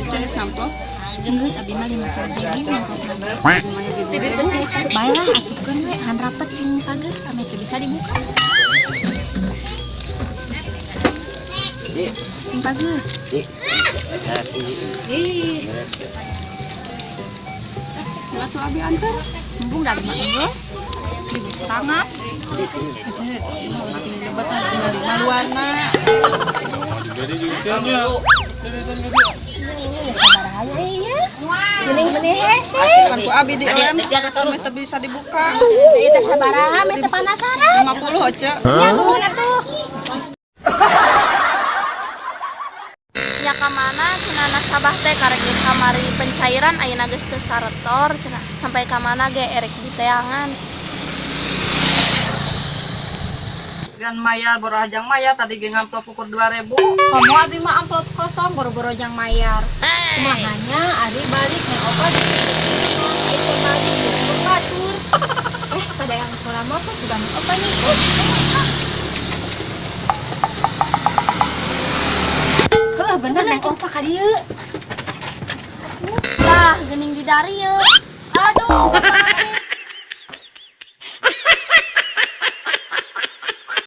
Jenis amplop. Geus, abi mah 50.000. Bae lah, asupkeun we, han rapet sing pager ame teu bisa dibuka. Sing pager. Ih, Lah tuh abi antar. Mumpung da mah geus. Dibuka tangan. Jabatan tinggal di maluana. Sabaraha nya? Geuning benih hese. Kan ku abi di lem sampai teu bisa dibuka. Ieu teh sabaraha, meh teu penasaran. 50 aja. Ya, nuhun atuh. Nya ka mana cenah nasabah teh karek ieu kamari pencairan, ayeuna geus teu saretor cenah, sampai ka mana ge erek diteangan. Gan mayar boro jang mayar, tadi ge ngamplop ukur 2000. Komo abi mah amplop kosong, boro-boro jang mayar. Kumaha nya, ari balik Neng Opa di Aing teh balik di batur. Eh, pada yang suara motor sudah Neng Opa nyusul. Heuh, bener Neng Opa ka dieu. Tah, geuning di dari ye. Aduh, Bapak.